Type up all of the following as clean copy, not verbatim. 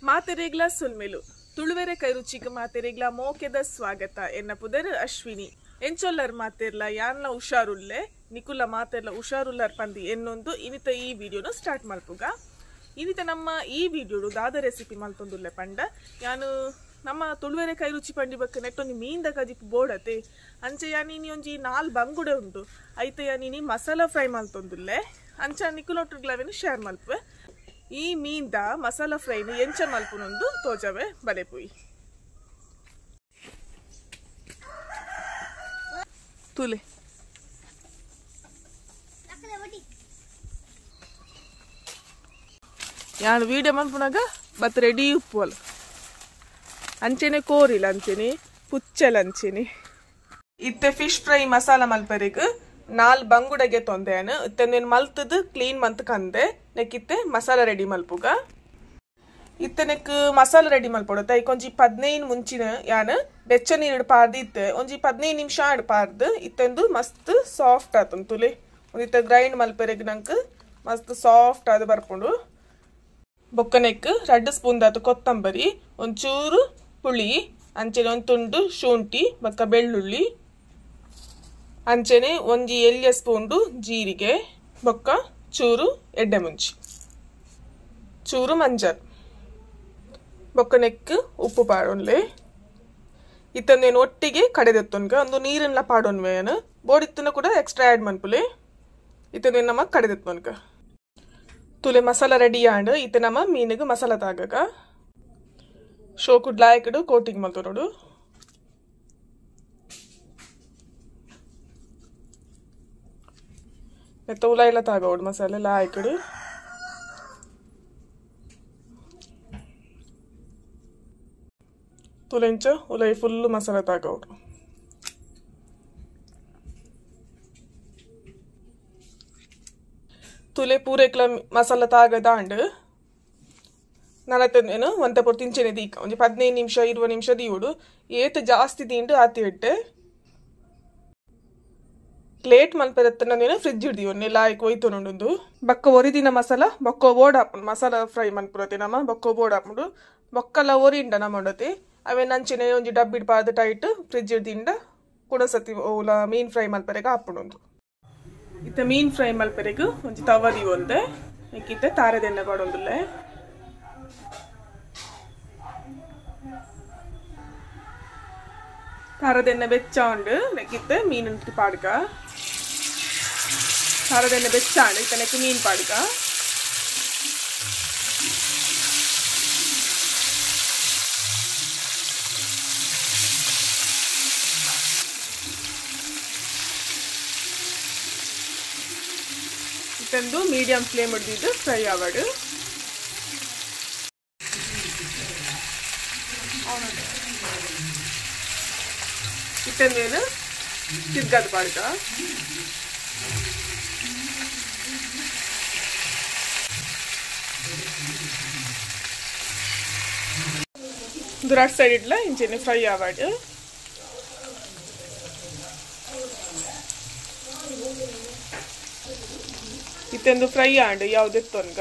ಮಾತೆರೆಗ್ಲ ಸುಲ್ಮೆಲು ತುಳುವೆರೆ ಕೈರುಚಿಗೆ ಮಾತೆರೆಗ್ಲ ಮೋಕೆದ ಸ್ವಾಗತ. ಎನ್ನ ಪುದರ್ ಅಶ್ವಿನಿ. ಎಂಚೊಲ್ಲರ್ ಮಾತೆರ್ಲ ಯಾನ್ಲ ಹುಷಾರುಲ್ಲೆ, ನಿಕುಲ ಮಾತೆರ್ಲ ಹುಷಾರುಲ್ಲರ್ ಪಂದಿ ಎನ್ನೊಂದು ಇನಿತ ಈ ವಿಡಿಯೋನು ಸ್ಟಾರ್ಟ್ ಮಲ್ಪುಗ. ಇನಿತ ನಮ್ಮ ಈ ವಿಡಿಯೋಡು ದಾದ ರೆಸಿಪಿ ಮಲ್ತೊಂದುಲ್ಲೆ ಪಂಡ, ಯಾನು ನಮ್ಮ ತುಳುವೆರೆ ಕೈರುಚಿ ಪಂಡಿ ಬಕ್ಕ ನೆಟ್ಟೊಂದು ಮೀನ್ದ ಕಜಿಪು ಬೋಡತೆ ಅಂಚೆ ಯಾನಿನಿ ಒಂಜಿ 4 ಬಂಗುಡೆ ಉಂಟು ಐತ ಯಾನಿನಿ ಮಸಾಲ ಫ್ರೈ ಮಲ್ತೊಂದುಲ್ಲೆ. ಅಂಚ ನಿಕುಲೊಟ್ಟುಗ್ಲವೇನು ಶೇರ್ ಮಲ್ಪುವೆ. ಈ ಮೀನ್ದ ಮಸಾಲ ಫ್ರೈನು ಎಂಚ ಮಲ್ಪುನೊಂದು ತೋಜವೆ ಬಲೆಪುಯಿ. ತುಲೆ ಯಾನು ವೀಡಿಯೋ ಮಲ್ಪುನಾಗ ಬತ್ ರೆಡಿ ಉಪ್ಪು ಅಲ್ಲ ಅಂಚೆನೆ ಕೋರಿಲ್ಲ ಅಂಚೆನೆ ಪುಚ್ಚಲ ಅಂಚೆನೆ. ಇತ್ತೆ ಫಿಶ್ ಫ್ರೈ ಮಸಾಲ ಮಲ್ಪರೆಗ್ 4 ಬಂಗುಡೆಗೆ ತೊಂದೆನು ಇತ್ತೆ ಮಲ್ತದು ಕ್ಲೀನ್ ಮಂತ್ ಕಂದೆ ನೆಕ್ಕಿತ್ತೆ ಮಸಾಲ ರೆಡಿ ಮಲ್ಪುಗ. ಇತ್ತೆ ನೆಕ್ ಮಸಾಲ ರೆಡಿ ಮಲ್ಪೊಡುತ್ತೆ. ಐಕೊಂಜಿ 15 ಮುಂಚಿನ ಯಾನ್ ಬೆಚ್ಚ ನೀರು ಪಾರ್ದು ಇತ್ತೆ ಒಂಜಿ 15 ನಿಮಿಷ ಆಡ್ ಪಾರ್ದು ಇತ್ತೆಂದು ಮಸ್ತ್ ಸಾಫ್ಟ್ ಆತಂದು ತುಲೆ. ಒಂದಿತ್ತೆ ಗ್ರೈಂಡ್ ಮಲ್ಪೆರೆಗ್ ನಂಕ್ ಮಸ್ತ್ ಸಾಫ್ಟ್ ಆದ್ ಬರ್ಪುಂಡು. ಬೊಕ್ಕನೆಕ್ 2 ಸ್ಪೂನ್ ದಾತು ಕೊತ್ತಂಬರಿ, ಒಂಚೂರು ಪುಳಿ, ಅಂಚೆನೆ ಒಂದು ತುಂಡು ಶುಂಠಿ ಬೊಕ್ಕ ಬೆಳ್ಳುಳ್ಳಿ, ಅಂಚೆನೆ ಒಂಜಿ ಎಲ್ಯ ಸ್ಪೂನ್ಡು ಜೀರಿಗೆ, ಬೊಕ್ಕ ಚೂರು ಎಡ್ಡೆ ಮುಂಚಿ, ಚೂರು ಮಂಜಲ್, ಬೊಕ್ಕ ನೆಕ್ ಉಪ್ಪು ಪಾಡೊನ್ಲೆ. ಇತ್ತಂದೇನು ಒಟ್ಟಿಗೆ ಕಡೆದೆತ್ತೊನ್ಗ ಒಂದು ನೀರನ್ಲ ಪಾಡೊನ್ವೇನು ಬೋಡಿತ್ತನ ಕೂಡ ಎಕ್ಸ್ಟ್ರಾ ಆ್ಯಡ್ ಮನ್ಪುಲೆ. ಇತ್ತಂದೇನು ನಮ್ಮ ಕಡೆದೆತ್ತೊನ್ಗ ತುಲೆ ಮಸಾಲ ರೆಡಿ ಆಂಡ್. ಇತ್ತೆ ನಮ್ಮ ಮೀನಿಗೆ ಮಸಾಲ ತಾಗಕ ಶೋಕುಡ್ ಲಾಯಕಡು ಕೋಟಿಂಗ್ ಮಲ್ತೊನೋಡು. ನೆತ್ತ ಉಲಾಯಿಲ ತಾಗೋಡು ಮಸಾಲೆ ಲಾಯಕಡು. ತುಲೆಂಚ ಉಲಾಯಿ ಫುಲ್ ಮಸಾಲೆ ತಾಗೋಡು. ತುಲೆ ಪೂರೆಕ್ಲ ಮಸಾಲ ತಾಗದಾಂಡ್ ನಲತ್ತೇನು ಒಂತೆ ಪೊರ್ತು ಇಂಚೆನೆ ದೀಕ ಒಂಜಿ 15 ನಿಮಿಷ 20 ನಿಮಿಷ ದೀವೊಡು. ಏತ್ ಜಾಸ್ತಿ ದಿಂಡು ಆತಿ ಇಟ್ಟೆ ಲೇಟ್ ಮಲ್ಪೆರತ್ತನೇನು ಫ್ರಿಜ್ ಹಿಡ್ದೀವೊನ್ನೆ ಲಾಯ್ಕ್ ಒಯ್ತೊನುಂಡು. ಬೊಕ್ಕ ಒರಿದಿನ ಮಸಾಲ ಬೊಕ್ಕ ಬೋಡ್ ಹಾಪುಂಡು. ಮಸಾಲ ಫ್ರೈ ಮನ್ಪುರತೆ ನಮ್ಮ ಬೊಕ್ಕ ಬೋಡ್ ಹಾಪುಂಡು. ಬೊಕ್ಕಲ ಒರಿಂಡ ನಮ್ಮಂಡತೆ ಅವೇನು ಅಂಚೆನೆ ಒಂಜಿ ಡಬ್ಬಿಡ್ ಪಾದ ಟೈಟ್ ಫ್ರಿಜ್ ಹಿಡ್ದಿಂಡ ಕುಡಸತಿ ಓಲ ಮೀನ್ ಫ್ರೈ ಮಲ್ಪೆರೆಗ್ ಹಾಪುಂಡು. ಇತ್ತೆ ಮೀನ್ ಫ್ರೈ ಮಲ್ಪೆರೆಗ್ ಒಂಜಿ ತವ ದೀವೊಂದೆ. ಇತ್ತೆ ತಾರೆದೆಣ್ಣೆ ಪಾಡೊಂದುಲ್ಲೆ. ತಾರದೆಣ್ಣೆ ಬೆಚ್ಚ ಉಂಡು. ನೆಕ್ಕಿತ್ತೆ ಮೀನು ಪಾಡ್ಕ. ತಾರದೆಣ್ಣೆ ಬೆಚ್ಚ ಉಂಡು. ಇತ್ತೆ ನೆಕ್ ಮೀನು ಪಾಡ್ಕ. ಇತ್ತಂದು ಮೀಡಿಯಂ ಫ್ಲೇಮ್ ಹಿಡಿದು ಫ್ರೈ ಆವಡು. ಇತ್ತಂದೇನು ತಿರ್ಗದ ಪಾಡ್ಕ. ದುರಾಟ್ ಸೈಡ್ ಇಡ್ಲ ಇಂಚೆನೆ ಫ್ರೈ ಆವಡು. ಇತ್ತೆಂದು ಫ್ರೈ ಆಂಡ್ ಯಾವ್ದೆತ್ತೊನ್ಗ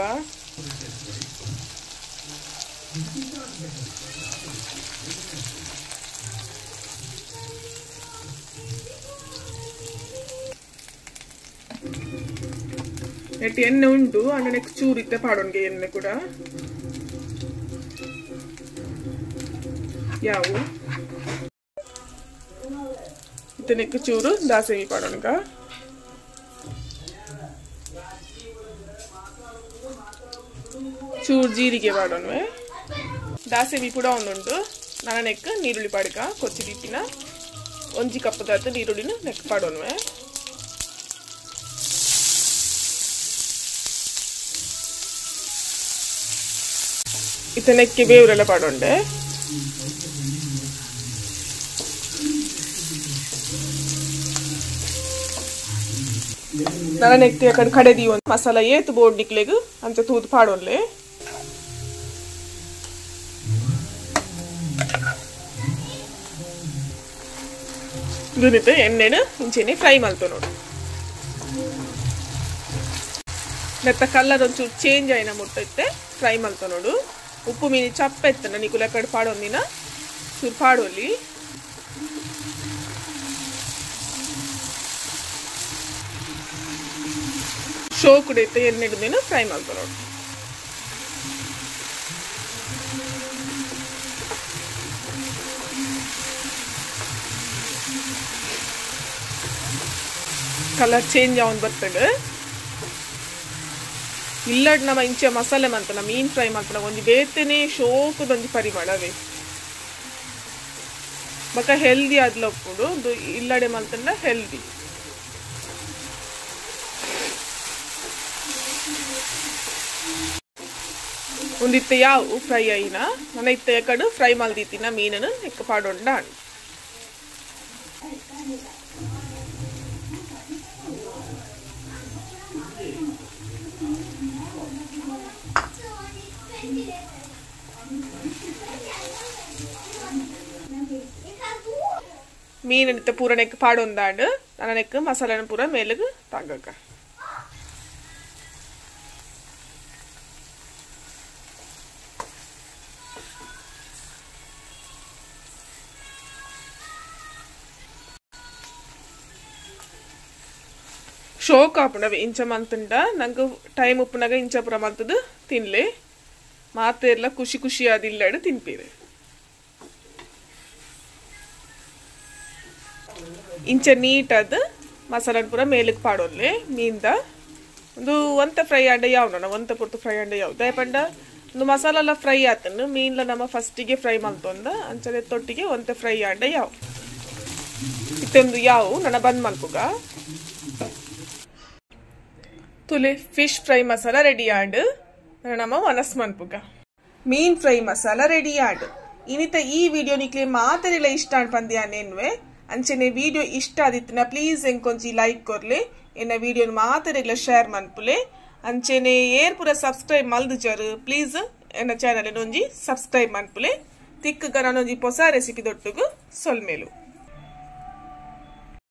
ನೆಟ್ ಎಣ್ಣೆ ಉಂಟು ಅಂಡ ನೆಕ್ಸ್ಟ್ ಚೂರು ಇತ್ತೆ ಪಾಡೊನ್ಗೆ ಎಣ್ಣೆ ಕೂಡ ಯಾವು. ಇತ್ತೆ ನೆಕ್ ಚೂರು ದಾಸೆಮಿ ಪಾಡೊನ್ಗ. ಚೂರು ಜೀರಿಗೆ ಪಾಡೊನ್ವೆ. ದಾಸೆಮಿ ಕೂಡ ಒಂದುಂಟು. ನನ್ನ ನೆಕ್ ನೀರುಳ್ಳಿ ಪಾಡ್ಕ ಕೊಚ್ಚಿ ದಿಪ್ಪಿನ ಒಂಜಿ ಕಪ್ಪದಾತ ನೀರುಳ್ಳಿನ ನೆಕ್ ಪಾಡೊನ್ವೆ. ಇತ್ತೆ ನೆಕ್ಕೆ ಬೇವರೆಲ್ಲ ಪಾಡೊಂಡೆ. ನನ್ನ ನೆಕ್ಕೆ ಕಡೆ ಕಡೆ ದೀವೊಂದು ಮಸಾಲ ಏತು ಬೋರ್ಡ್ ನಿಕ್ಲೆಗ್ ಅಂಚ ತೂದು ಪಾಡೊನ್ಲೆ. ದುನಿತ ಎಣ್ಣೆನು ಇಂಚೆನೆ ಫ್ರೈ ಮಲ್ತೊ ನೋಡು. ನೆತ್ತ ಕಲರ್ ಒಂಚೂರು ಚೇಂಜ್ ಆಯಿನ ಮುಟ್ಟ ಇತ್ತೆ ಫ್ರೈ ಮಲ್ತೊ ನೋಡು. ಉಪ್ಪು ಮೀನು ಚಪ್ಪೆತ್ತನ ನಿಕುಲ ಕಡೆ ಪಾಡೊಂದಿನ ಚೂರು ಪಾಡೊಲಿ ಶೋಕುಡೈತೆ ಎಣ್ಣೆಡು ಮೀನು ಫ್ರೈ ಮಾಡ್ಕೊಳ್ಳೋಣ. ಕಲರ್ ಚೇಂಜ್ ಅವನ್ ಬರ್ತದೆ. ಇಲ್ಲಡ್ ನಮ್ಮ ಇಂಚೆ ಮಸಾಲೆ ಮಂತನ ಮೀನ್ ಫ್ರೈ ಮಾಡ್ತಾನ ಒಂಜಿ ಬೇತನೆ ಶೋಕದೊಂಜಿ ಪರಿಮಳವೇ ಬೊಕ ಹೆಲ್ದಿ ಆದ್ಲ ಉಪ್ಪುಂಡು ಇಲ್ಲಡೆ ಮಲ್ತಂಡ ಹೆಲ್ದಿ. ಒಂದಿತ್ತೆ ಯಾವ ಫ್ರೈ ಆಯಿನ ನನ್ನ ಇತ್ತೆ ಕಡು ಫ್ರೈ ಮಲ್ದಿತ್ತಿನ ಮೀನನ್ನು ಎಕ್ಕ ಪಾಡೊಂಡ. ಮೀನಿತ್ತ ಪೂರ ನೆಕ್ ಪಾಡೊಂದಾಂಡು ನನ್ನ ನೆಕ್ ಮಸಾಲೆನ ಪೂರ ಮೇಲುಗು ತಾಗಕ. ಶೋಕ್ ಆಪುಂಡು ಇಂಚ ಮಂತುಂಡ ನಂಗೆ ಟೈಮ್ ಉಪ್ಪುನಾಗ ಇಂಚ ಪೂರ ಮಂತದ್ದು ತಿನ್ಲೆ ಮಾತೆರ್ಲ ಖುಷಿ ಖುಷಿಯಾದ ಇಲ್ಲಡು ತಿನ್ಪೀರು. ಇಂಚ ನೀಟಾದ ಮಸಾಲ ಪೂರ ಮೇಲಕ್ಕೆ ಪಾಡೊಲ್ಲೆ ಮೀನ್ದ ಒಂದು ಒಂತ ಫ್ರೈ ಆಂಡ ಯಾವ ಒಂತ ಪೊರ್ತು ಫ್ರೈ ಆಂಡ ಯಾವ ದಯಪಂಡ ಒಂದು ಮಸಾಲ ಎಲ್ಲ ಫ್ರೈ ಆತನು ಮೀನ್ಲ ನಮ್ಮ ಫಸ್ಟಿಗೆ ಫ್ರೈ ಮಲ್ತೊಂದ ಅಂಚನೆ ತೊಟ್ಟಿಗೆ ಒಂತ ಫ್ರೈ ಆಂಡ ಯಾವ ಇತ್ತೊಂದು ಯಾವ ನನ್ನ ಬಂದ್ ಮಲ್ಪುಗ. ತುಲೆ ಫಿಶ್ ಫ್ರೈ ಮಸಾಲ ರೆಡಿ ಆಂಡ್ ನಮ್ಮ ಮನಸ್ ಮನ್ಪುಗ ಮೀನ್ ಫ್ರೈ ಮಸಾಲ ರೆಡಿ ಆಂಡ್. ಇನ್ನಿತ ಈ ವಿಡಿಯೋ ನಿಕ್ಲೆ ಮಾತರೆಲ್ಲ ಇಷ್ಟ ಪಂದ್ಯಾನೇನ್ವೆ ಅಂಚನೆ ವಿಡಿಯೋ ಇಷ್ಟ ಆದಿತ್ತನ ಪ್ಲೀಸ್ ಎಂಕೊಂಚಿ ಲೈಕ್ ಕೊರ್ಲೆ ಎನ್ನ ವಿಡಿಯೋ ಮಾತರೆಲ್ಲ ಶೇರ್ ಮನ್ಪುಲೆ ಅಂಚನೆ ಏರ್ ಪೂರ ಸಬ್ಸ್ಕ್ರೈಬ್ ಮಲ್ದುಜಾರು ಪ್ಲೀಸ್ ಎನ್ನ ಚಾನಲ್ ಒಂಜಿ ಸಬ್ಸ್ಕ್ರೈಬ್ ಮನ್ಪುಲೆ ತಿಕ್ಕ ನಾನೊಂಜಿ ಹೊಸ ರೆಸಿಪಿ ದೊಟ್ಟುಗು ಸೊಲ್ಮೇಲು.